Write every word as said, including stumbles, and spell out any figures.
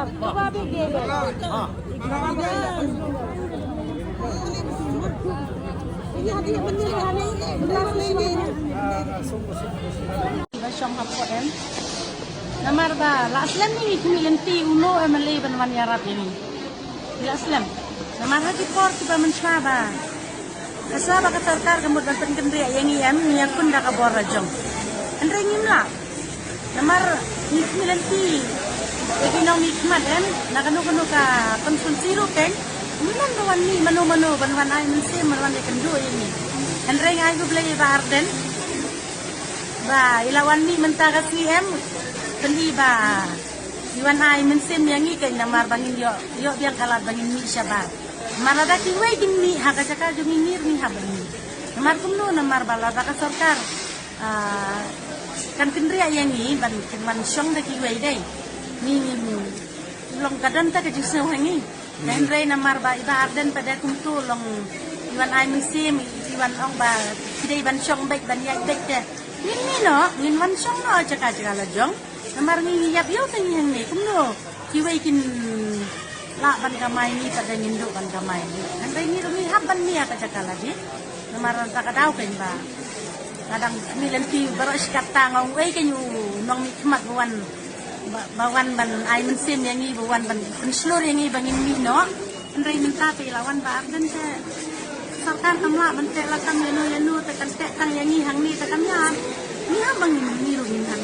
Namar ba la slem ïa ngi, khmih lynti uno M L A ban wan ïarap ïa ngi. La slem. Namar ha ki por kiba mynshuwa ba ka sa ba ka sorkar ka mut ban pynkynriah ïa ngi em, ngi ïakhun da ka bor la jong. Hynrei ngim lah. Namar ngi khmih lynti ïa ki nongmihkhmat em, na kano kano ka constituency ruh kein. Ngim lah ban wan mih mano mano ban wan ai mynsiem ban wan ïakynduh ïa ngi. Hynrei nga ai khublei ïa i Bah Ardent ba i la wan mih mynta ka sngi em, pynban ba i wan ai mynsiem ïa ngi kein, namar ba ngin ïoh, ïoh biang ka lad ba ngin mih shabar. Namar lada kiwei kin mih ha ka jaka jong ngi, ngi ruh ngi hap ban mih. Namar kumno? Namar ba lada ka sorkar, ah, kan kynriah ïa ngi ban, kin wan shong da kiwei dei, ngi ngin long ka don ta ka jingsngew ha ngi. Hynrei namar ba i Bah Ardent pat de kumto long, i wan ai mynsiem, i wan ong ba ki dei ban shong beit, ban ïaid beit te. Ngin mih noh, ngin wan shong noh jaka jaka la jong. Namar ngi ngi ïap ïew te ngi hangne, kumno kiwei kin lah ban kamai, ngi pat de ngin duh ban kamai. Hynrei ngi ruh ngi hap ban mih ha ka jaka lade. Namar ta ka daw kein ba nga dang khmih lynti baroh shi katta, nga ong uei kein u nongmihkhmat ba wan, ba, ba wan ban ai mynsiem ïa ngi, ba wan ban pynshlur ïa ngi ba ngin mih noh. Hynrei mynta te i la wan Bah Ardent te sorkar kam lah ban teh lakam ïano ïano, te kan teh tang ïa ngi hangne te kam ïa. Ngi hap ba ngin, ngi ruh ngin hap